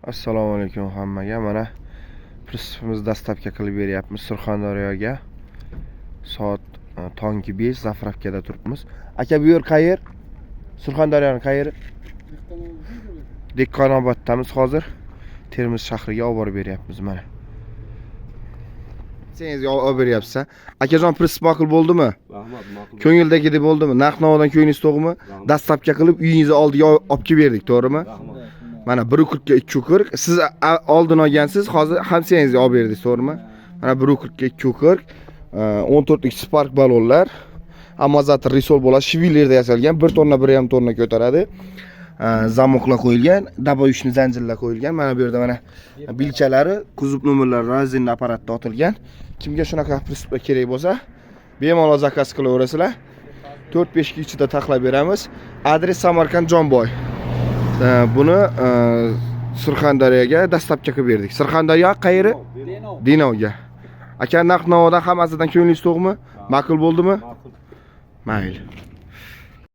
Assalomu alaykum hammaga. Mana прицеп imiz доставка qilib beryapmiz Surxondaryoga. Soat tonggi 5, заправка da turibmiz. Aka, bu yer qayer? Surxondaryoni qayeri? Dehqonoboddamiz hozir. Termiz shahriga olib borib beryapmiz mana. Sengizga olib beryapsiz. Akajon, прицеп ma'qul bo'ldimi? Rahmat, ma'qul. Ko'ngildagidek bo'ldimi? Narx navodan ko'nglingiz to'qmi? Rahmat. Доставка qilib uyingizni oldiga olib kelib berdik, to'g'rimi? Rahmat. Mana 1,40 ga 2,40. Siz oldin olgansiz, hozir hamsiyangizga olib berdik, to'g'rimi? Mana 1,40 ga 2,40. 14 lik Spark balonlar. Амортизатор рессор bo'ladi, швеллер da yasalgan, 1 tonna, 1,5 tonna ko'taradi. Замок lar qo'yilgan, добавочный zanjirlar qo'yilgan. Mana bu yerda mana bilchalari, kuzov nomerlari razin apparatda otilgan. Kimga shunaqa прицеп kerak bo'lsa, bemalol заказ qilaverasizlar. 4-5 kun ichida taxlab beramiz. Adres Samarqand, Jomboy. Buni Surxondaryoga доставка qilib berdik. Surxondaryo qayeri? Denovga. Aka, narx navodan hammasidan ko'nglingiz to'qmi? Ma'qul bo'ldimi? Ma'qul. Mayli.